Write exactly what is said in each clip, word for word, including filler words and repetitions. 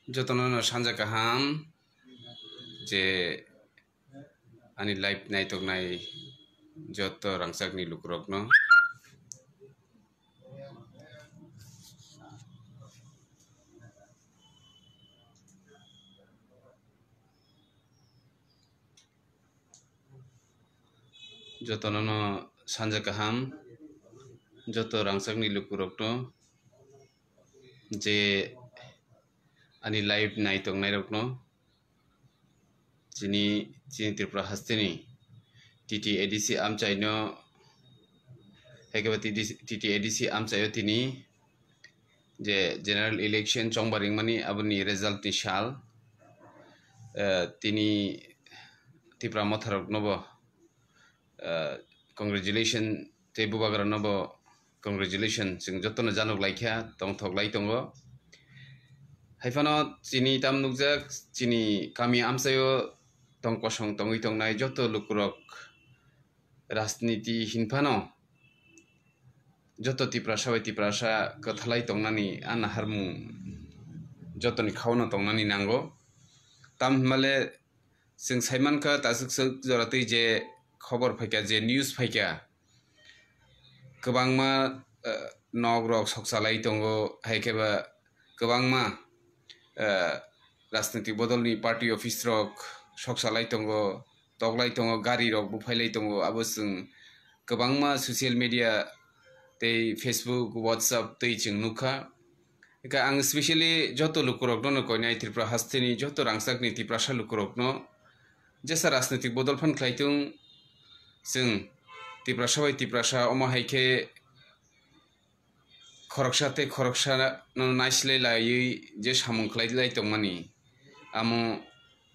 Jotono no sanja kaham, je ani live naitok nai joto rangchak ni lukurok no. Jotono no sanja kaham, joto rangchak ni lukurok no, je ani live naitok nai rok no. Chini, chini Tripura hasteni T T A D C amchaino, hai khe ba T T, T T A D C amchaio tini je general election chongba ringmani aboni result ni sal, eh, tini Tipra motharok nobo, eh, congratulation tei bubagra nobo congratulation chwng jotono janok laikha, tongthok lai tongo. Haiphano chini tam nukjak, chini kami amchaio tong kosong tongwi tongnai joto lukurok rajniti hinphano joto Tiprasa bai Tiprasa kwthalai tongnani a naharmung jotoni khaono tongnani nango. Tam hinmale chwng saimankha, tasuk suk jora twi je khobor phaikha, je news phaikha, kwbangma, eh, nok rok sokchalai tongo, hai khe ba kwbangma, eh, rajnitik bodolni party office rok sokchalai tongo, toklai tongo, gari rok buphailai tongo, abo chwng kwbangma social media tei Facebook, WhatsApp twi chwng nukha. Eka ang specially joto lukurokno no koinai Tripura hasteni joto rangchakni Tiprasa lukurokno jesa rajnitik bodol phan khlai tung, chwng Tiprasa bai Tiprasa omo hai khe khoroksa tei khoroksa no naisilai laiwi je samung khlai lai tongmani amo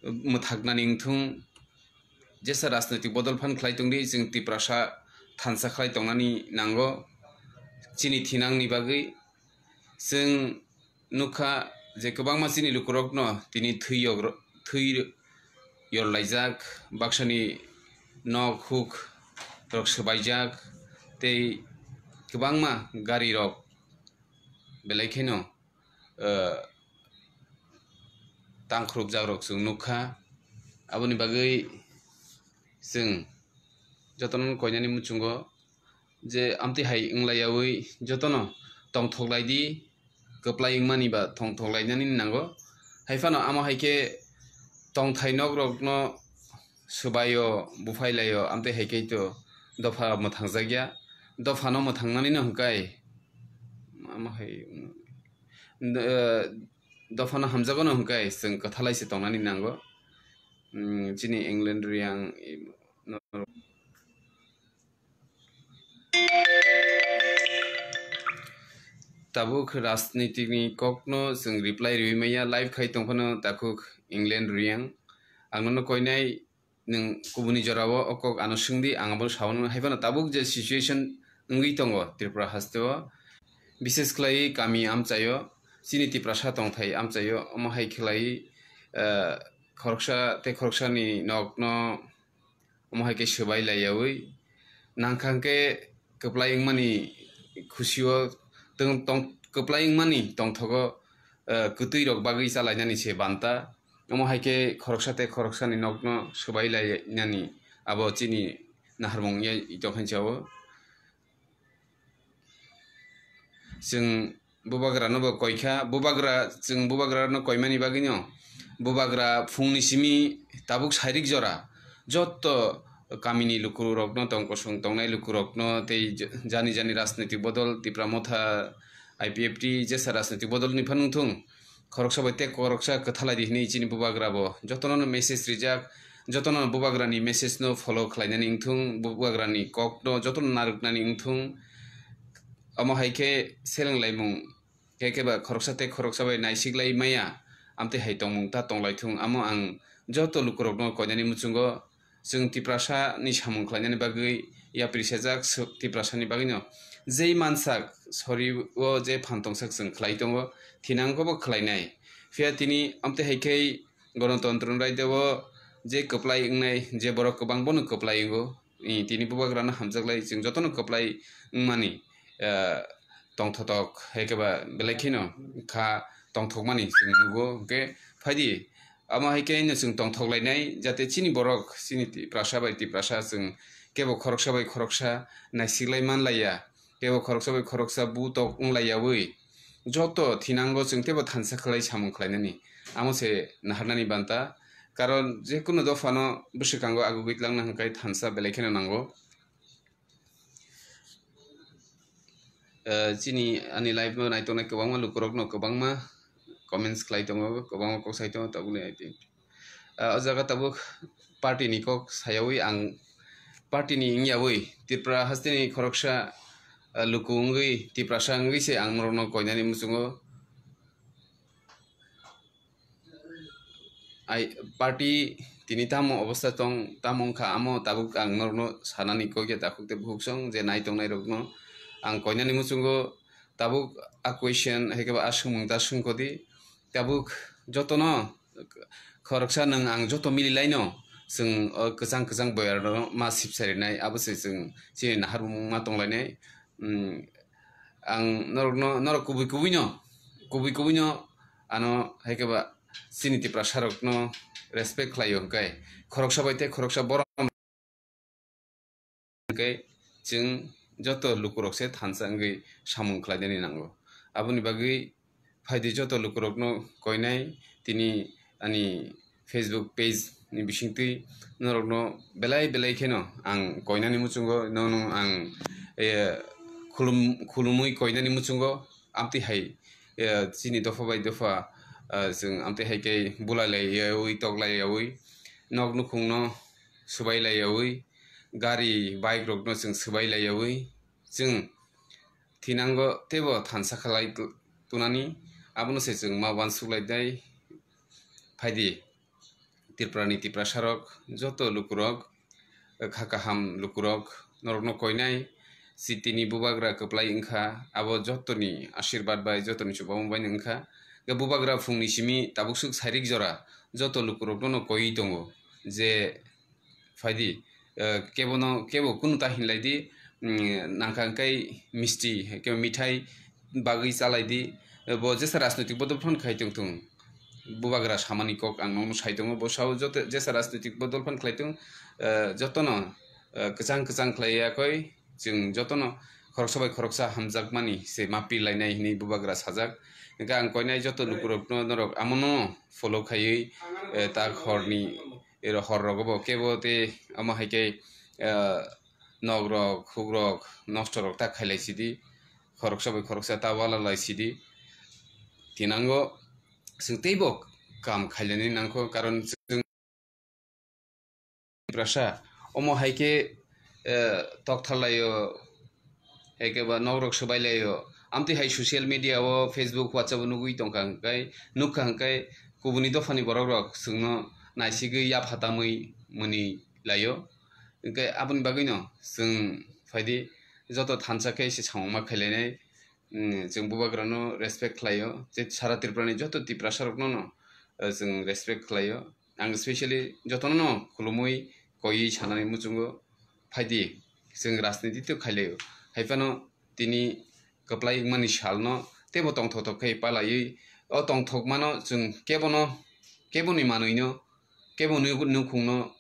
mwthaknani wngthung. Jesa rajnitik bodol phan khlai tongdi, chwng Tiprasa thansa khlai tongnani nango chini thinangni bagwi. Chwng nukha je kwbangma chini lukurokno tini thwi yogro-, thwi yorlaijak, baksani nok huk rok swbaijak, tei kwbangma gari rok belai kheno, eh, tangkhurupjak rok chwng nukha. Aboni bagwi chwng jotono koinani muchungo je amtwi hai wnglayawi jotono tongthok lai di, kwplai wngmani ba tongthok lainani nango. Hai phano amo hai khe tongthai nok rokno swbaio, buphai laio, amtwi hai khe to dopha mwthangjakya. Dophano mwthangnani no hwnkhe amo hai, eh, dophano hamjago no hwnkhe chwng kwthalai se tongnani nango. Mm, chini England Riyang, tabuk rajnitik ni kok no chwng reply riwi maya, live khai tong phano takhuk England Riyang. Ang nono koinai nwng kubuni jorao o kok ano swngdi, ang abo sao nang hai phano tabuk je situation wngwi tongo Tripura hasteo, bishes khlai kami amchaio, chini Tiprasa tongthai amchaio, omo hai khlai, eh, khoroksa tei khoroksani nokno omo hai khe swbai laiyawi nangkha hwnkhe kwplai wngmani khusio tong-, tong-, kwplai wngmani tongthogo, eh, kwtwi rok bagwi chalainani se banta. Omo hai khe khoroksa tei khoroksani nokno swbai lainani abo chini naharmung ya itokhainsa o. Chwng bubagra no bo koikha, bubagra, chwng bubagra no koimani bagwi no bubagra phungni simi tabuk sairik jora jotto kamini lukurokno, tong kosong tongnai lukurokno tei jani jani rajnitik bodol, Tipra Motha, I P F T, jesa rajnitik bodolni phan wngthung, khoroksa bai tei khoroksa kwthalai di hwnwi chini bubagra bo jotono no message rijak, jotono no bubagrani message no follow khlainani wngthung, bubagrani kokno jotono narwknani wngthung. Omo hai khe seleng laimung, khe khe ba khoroksa tei khoroksa bai naisik lai maya, amtwi hai tongmung ta tong lai thung. Amo ang joto lukurokno koinani muchungo chwng Tiprasa ni samung khlainani bagwi yapri sejak, Tiprasa ni bagwi no jei mansak sori o je phan tongsak chwng khlai tongo, thinang bo khlainai. Phiya tini amtwi hai khe Ganatantra ni raida o je kwplai wngnai, je borok kwbang bono kwplai wngo, i, tini bubagrano hamjaklai, chwng jotono kwplai wngmani, eh, tongthotok, hai khe ba belai kheno kha tongthokmani chwng nugo. Hwnkhe phaidi, amo hai khe no chwng tongthok lainai, jate chini borok, chini Tiprasa bai Tiprasa chwng kebo khoroksa bai khoroksa naisiklai manlaiya, kebo khoroksa bai khoroksa butok wnglaiyaui joto thinango chwng teibo thansa khlai samung khlainani, amo se naharnani banta. Karon jekunu dophano bwswkango agugwi tlangna hwnkhe thansa belai kheno nango. Eh, chini ani live no naitongnai kwbangma lukurokno kwbangma comments khlai tongo, kwbangma kok sai tongo, tabukni I think. Ah, o jaga tabuk party ni kok sayaui ang party ni wngyaui Tripura hasteni khoroksa, ah, luku wngwi Tiprasa wngwi se ang norokno koinani muchungo. Ai, party tini tamo obostha tong, tamo wngkha, amo tabuk ang norokno sanani kok ya takhuk tei bukhuk song je nai tongnai rokno ang koinani muchungo tabuk a question hai khe ba a swngmung ta swngkho di. Tabuk jotono khoroksa nwng ang joto mili laino chwng o kwchang kwchang boyar no ma sip sarinai, abo se chwng chini naharmung ma tonglainai. Hmm, ang norokno, norok kubui kubui no, kubui kubui no ano hai khe ba chini Tiprasa rokno respect khlaio hwnkhe khoroksa bai tei khoroksa borom hwnkhe chwng joto lukurok se thansa wngwi samung khlainani nango. Aboni bagwi phaidi joto lukurokno koinai tini ani Facebook page ni bisingtwi norokno belai belai kheno ang koinani muchungo nono ang, eh, khulum-, khulumwi koinani muchungo amtwi hai, eh, chini dopha bai dopha, eh, chwng amtwi hai khe bulai lai yaui tok lai yaui nok nukhungno swbai lai yaui gari bike rokno chwng swbai lai yaui chwng thinango teibo thansa khlai tu-, tunani, abono se chwng ma uansuk lai dai. Phaidi Tripura ni Tiprasa rok, joto lukurok, kha kaham lukurok, norokno koinai, chitini bubagra kwplai wngkha, abo jotoni ashirbad bai, jotoni chubamo bai wngkha. Bubagra phungni simi tabuk swk sairik jora joto lukurokno no koiwi tongo je phaidi, eh, kebono, kebo kunu ta hinlai di, mm, nangkha hwnkhe misti, kebo mithai bagwi chalai di. Eh, bo jesa rajnoitik bodol phan khai tong thung, bubagra samani kok ang nono sai tongo. Bo sao joto jesa rajnoitik bodol phan khlai thung, eh, jotono, eh, kwchang kwchang khlai ya khoi, chwng jotono khoroksa bai khoroksa hamjakmani se ma pir lainai hinwi bubagra sajak. Hwnkhe ang koinai joto lukurokno norok amono follow khaiwi, eh, tak horni ero hor rogo bo kebo tei omo hai khe, ah, nok rok, huk rok, nosto rok ta khailai sidi, khoroksa bai khoroksa ta wala lai sidi. Tinango chwng teibo kam khailani nangkho, karon chwng Tiprasa omo hai khe, eh, tok tharlaio, hai khe ba nok rok swbai laio. Amtwi hai social media o, Facebook, WhatsApp o nugwi tongkha hwnkhe, nukha hwnkhe kubuni dophani borok rok chwngno naisigwi yapha tamwi mwnwi laio. Hwnkhe aboni bagwino chwng phaidi joto thansa khe se samung ma khailainai. Mm, chwng bubagrano respect khlaio, je sara Tripura ni joto Tiprasa rokno no, eh, chwng respect khlaio. Ang specially jotono no khulumwi koiwi sanani muchungo, phaidi chwng rajniti tei khailaio. Haiphano tini kwplai wngmani salno teibo tongthok thok khe palaiwi, o tongthokmano chwng kebono, keboni manwino, keboni nukhungno,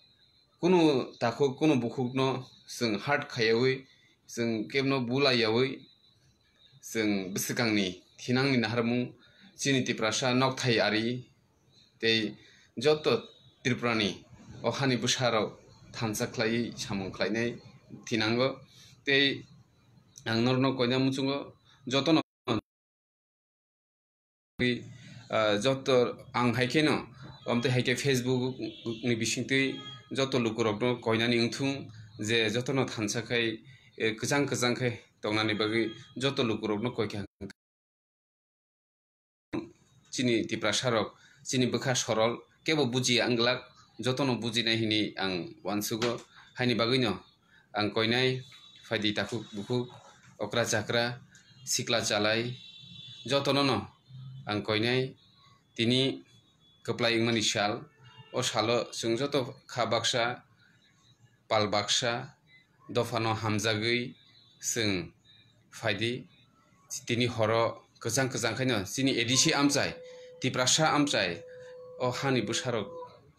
kunu takhuk, kunu bukhukno chwng hurt khaiyaui, chwng kebono bulaiyaui, chwng bwswkangni thinangni naharmung chini Tiprasa nokthai ari tei joto Tripurani o hani bwsarok thansa khlaiwi samung khlainai thinango. Tei ang norokno koina muchungo jotono, ah, joto ang hai kheno, omtwi hai khe Facebook ni bisingtwi joto lukurokno koinani wngthung je jotono thansa khai, eh, kwchang kwchang khai tongnani bagwi joto lukurokno koi kha. Chini Tiprasa rok, chini bwkha sorol, kebo bujiya wng glak, jotono bujinai hinwi ang uansugo. Haini bagwino ang koinai phaidi takhuk bukhuk, okra chakra, sikla chalai, jotono no ang koinai. Tini kwplai wngmani sal, o salo chwng joto kha baksa, pal baksa, dophano hamjagwi chwng phaidi. Tini horo kwchang kwchang khaino chini A D C amchai Tiprasa amchai, o hani bwsarok,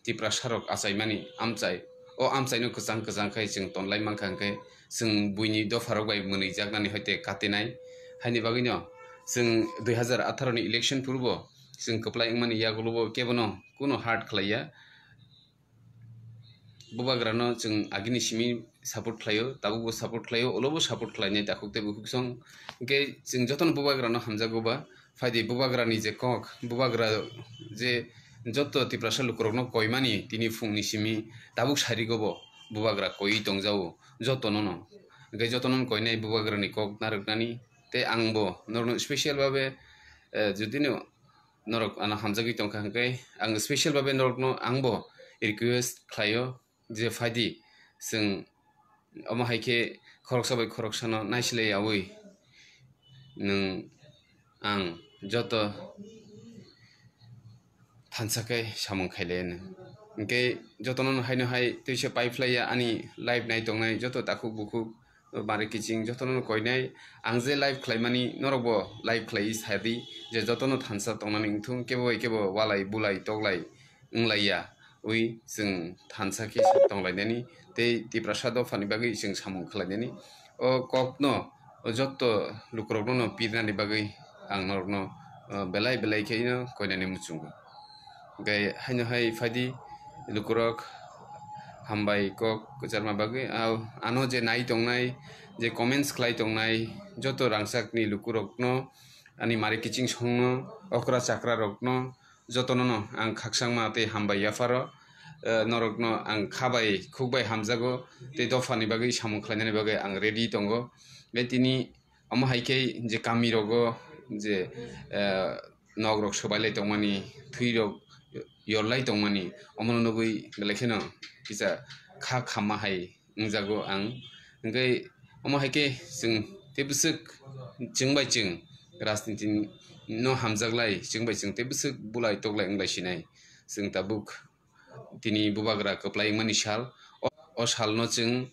Tiprasarok achaimani amchai, o amchaino kwchang kwchang khai chwng tonlai mankha, hwnkhe chwng buini dopharok bai mwnwijaknani hoite katinai. Haini bagwino chwng dui hazar atharo ni election phuru bo chwng kwplai wngmani yagulo bo kebono kuno hurt khlaiya. Bubagrano chwng agini simi support khlaio, tabukbo support khlaio, ulobo support khlainai takhuk tei bukhuk song. Hwnkhe chwng jotono bubagrano hamjago ba, phaidi bubagrani je kok, bubagra je joto Tiprasa lukurokno koimani tini phungni simi tabuk sarigo bo bubagra koiwi tongjago jotonono. Hwnkhe jotonono koinai bubagrani kok narwknani tei angbo norokno special babe, eh, judino norok ano hamjagwi tongkha hwnkhe ang special babe norokno angbo request khlaio je phaidi chwng omo hai khe khoroksa bai khoroksano naisilai yaui nwng ang joto thansa khe samung khailai anw. Hwnkhe jotono haino hai twisa paiphlaiya ani live nai tongnai joto takhuk bukhuk, mari kiching jotono koinai. Ang je live khlaimani norokbo live khlaiwi sadi je jotono thansa tongnani wngthung, kebo bai kebo walai bulai toklai wnglaiya wi chwng thansa khe tonglainani tei Tiprasa dophani bagwi chwng samung khlainani. O kokno o jotto lukurokno no pirnani bagwi ang norokno, o, belai belai kheno koinani muchungo. Hwnkhe haino hai phaidi lukurok hambai kok kwcharma bagwi, ah, ano je nai tongnai, je comments khlai tongnai, joto rangchakni lukurokno, ani mari kiching songno, okra chakrarokno, jotonono ang khakchangma tei hambai yapharo, eh, norokno ang kha bai khuk bai hamjago tei dophani bagwi samung khlainani bagwi ang ready tongo. Tei tini omo hai khe je kamirogo je, eh, nokrok swbailai tongmani, thwirok yorlai tongmani, omono nugwi belai kheno kisa kha khamma hai wngjago ang. Hwnkhe omo hai khe chwng tei bwswk chwng bai chwng rajniti no hamjaklai, chwng bai chwng tei bwswk bulai toklai wnglai sinai. Chwng tabuk tini bubagra kwplai wngmani sal. O, o salno chwng,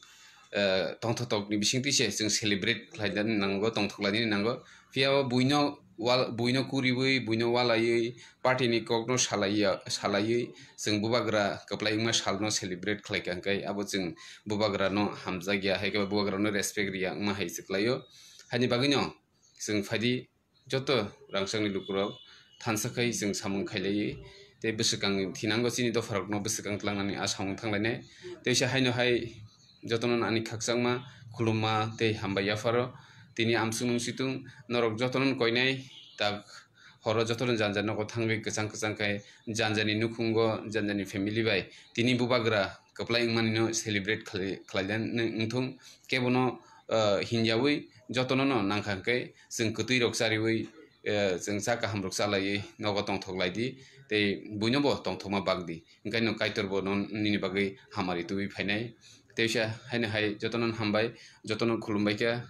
eh, tongthokni bisingtwi se chwng celebrate khlaina nango, tongthoklainani nango. Phiya o buino wal-, buino kuriwi, buino walaiwi, party ni kokno salaiya, salaiwi, chwng bubagra kwplai wngma salno celebrate khlaikha, hwnkhe abo chwng bubagrano hamjakya, hai khe bubagrano respect riya wngma hai se khlaio. Haini bagwino chwng phaidi joto rangchakni lukurok thansa khai chwng samung khailaiwi tei bwswkang thinango chini dopharokno bwswkang tlangnani a samung thanglainai. Teisa haino hai jotono ani khakchangma khulumma tei hambai yapharo. Tini amsung nung situng norok jotono koinai tak horo jotono janja nogo thangwi kwchang kwchang khai janjani nukhungo janjani family bai tini bubagra kwplai wngmani no celebrate khlai, khlaina wngthung. Kebono, ah, hinjawi jotono no nangkha hwnkhe chwng kwtwi rok chariwi, eh, chwng cha kaham rok chalaiwi nogo tongthok lai di tei buino bo tongthokma bak di. Hwnkhe no Kaitor bo no nini bagwi hamari tubui phainai. Teisa haino hai jotono hambai, jotono khulumbai kha,